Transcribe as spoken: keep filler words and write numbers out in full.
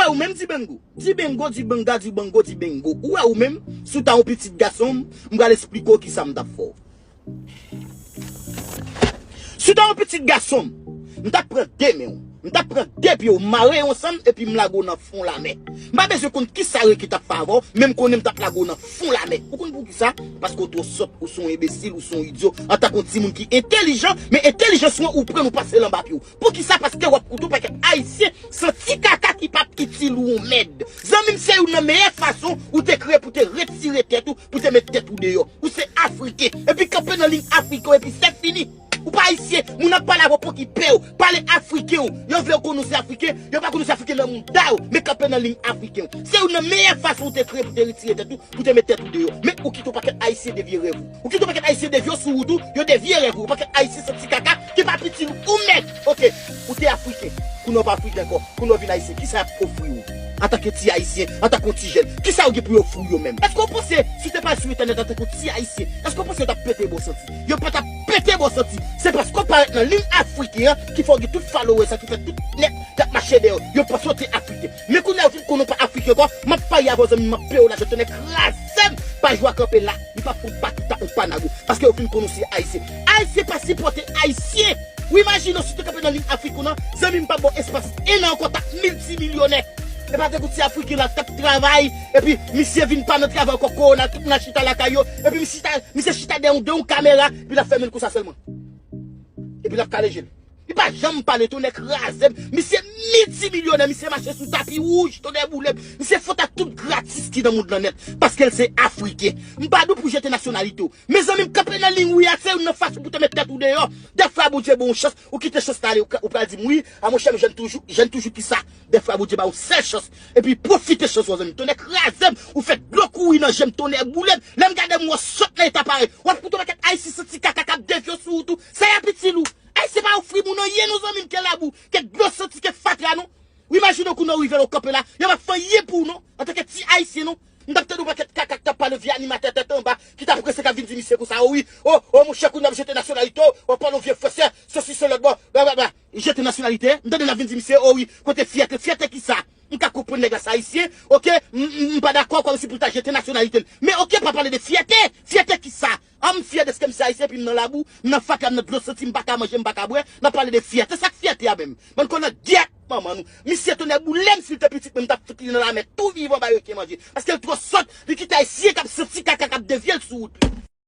Ou menm Dibengo. Dibengo, Dibanga, Dibango, Dibengo. Ou wè ou menm, si w ta yon pitit gason m, m pral esplike w kisa m t ap fè w. Si w ta yon pitit gason m, m t ap pran de men w, m t ap pran de pye w, mare yo ansanm, epi m lage w nan fon lamè. M pa bezwen konn kisa reke t ap fè avè w, men m konnen m t ap lage w nan fon lamè. Ou konn poukisa? Paske w twò sòt, ou se yon enbesil, ou se yon idyo. Antanke yon timoun ki entèlijan, men entèlijans ou an, ou pran l, ou pase l anba pye w. Poukisa? Paske w ap koute yon pakèt Ayisyen santi kaka ki p ap itil ou yon mèd. Zanmi m, se youn nan meyè fason ou te kreye pou te retire tèt ou, pou te met tèt ou deyò. Ou se Afriken. Epi kanpe nan liy Afriken, epi se fini. Ou pa Ayisyen. Moun ap pale avè w pou ki pè w. Pale Afriken w. Yo vle w konnen w se Afriken. Yo pa konnen w se Afriken nan mouda w. Men kanpe nan liy Afriken w. Se youn nan meyè fason ou te kreye pou te retire tèt ou, pou te met tèt ou deyò. Men ou kite yon pakèt Ayisyen devye rèv ou. Ou kite yon pakèt Ayisyen devye w sou wout ou, yo devye rèv ou. Yon pakèt Ayisyen santi kaka, ki p ap itil ou, ou mèd. Oke, ou te Afriken. Kounye a w pa Afriken ankò. Kounye a w vin Ayisyen. Kisa y ap ofri w? Antanke ti Ayisyen, antanke yon ti jèn, kisa yo gen pou yo ofri w yo menm? Èske w panse, si w te pral sou entènèt antanke yon ti Ayisyen, èske w panse yo t ap pete ba w santi? Yo pa t ap pete ba w santi. Se paske w parèt nan liy Afriken an ki fè w gen tout followers sa ki fè tout nèg y ap mache dèyè w. Yo panse w te Afriken. Men kounye a yo fin konnen w pa Afriken ankò, m ap parye avè w, zanmi m, m ap peye w lajan, tonnè kraze m. Pa jwe a, kanpe la. Li p ap fè w pa kita yon panago. Paske yo fin konnen w se Ayisyen. Ayisyen pa sipòte Ayisyen. Ou imajine w si w te kanpe nan liy Afriken w nan, zanmi m, pa ba w espas en an ankò, w t ap miltimilyonè. E pa tankou ti Afriken la k t ap travay, epi misye vin pa nan travay ankò, kowona, tout moun al chita lakay yo, epi misye chita, misye chita dèyè yon, dèyè yon kamera, epi l ap fèmen l konsa sèlman. Epi l ap kale je l. Li pa janm pale, tonnè kraze m. Misye miltimilyonè, misye mache sou tapi wouj, tonnè boule m. Misye fè tout gratis ki nan mond lan nèt, paske l se Afriken. M pa di w pou jete nasyonalite w. Mezanmi, m kanpe nan liy wi a, se youn nan fason pou te met tèt ou deyò. Dèfwa Bondye ba w yon chans, ou kite chans la ale, ou ka, ou pral di m wi, a monchè m jèn toujou, jèn toujou kisa? Dèfwa Bondye ba w yon sèl chans. Epi pwofite chans ou an, zanmi m. Tonnè kraze m, ou fè dlo kouri nan je m, tonnè boule m. Lè m gade m, w ap sot nan eta parèy. W ap koute yon pakèt Ayisyen santi kaka k ap devye w sou wout ou. Sa y ap itil ou? Ayisyen pa ofri moun anyen non, zanmi m, ke labou, ke dlo santi, ke fatra non. Ou imajine w kounye a w rive la, w kanpe la, yo p ap fè anyen pou w non, antanke ti Ayisyen non. M t ap tande yon pakèt kaka k t ap pale vye animatè tèt anba, ki t ap prese k ap vin di misye konsa, o wi, o, o monchè, kounye a w ap jete nasyonalite w, w ap pale yon vye fransè, sesi se lòt bò, blablabla. Jete nasyonalite, m tande l ap vin di misye, o wi, kote fyète, fyète kisa? M ka konprann nèg la se Ayisyen, oke, m, m, m pa dakò kòmsi pou l ta jete nasyonalite l. Men oke, pa pale de fyète, fyète kisa? An m fyè dèske m se Ayisyen, epi m nan labou, m nan fatra, m nan dlo santi, m pa ka manje, m pa ka bwè, n ap pale de fyète, sa k fyète a menm? Bann kòlòt gyèt manman nou. Misye tonnè boule m, si l te pitit mwen, m t ap fout li nan lamè tou vivan ba reken manje. Paske l twò sòt, li kite Ayisyen k ap santi kaka k ap devye l sou wout li.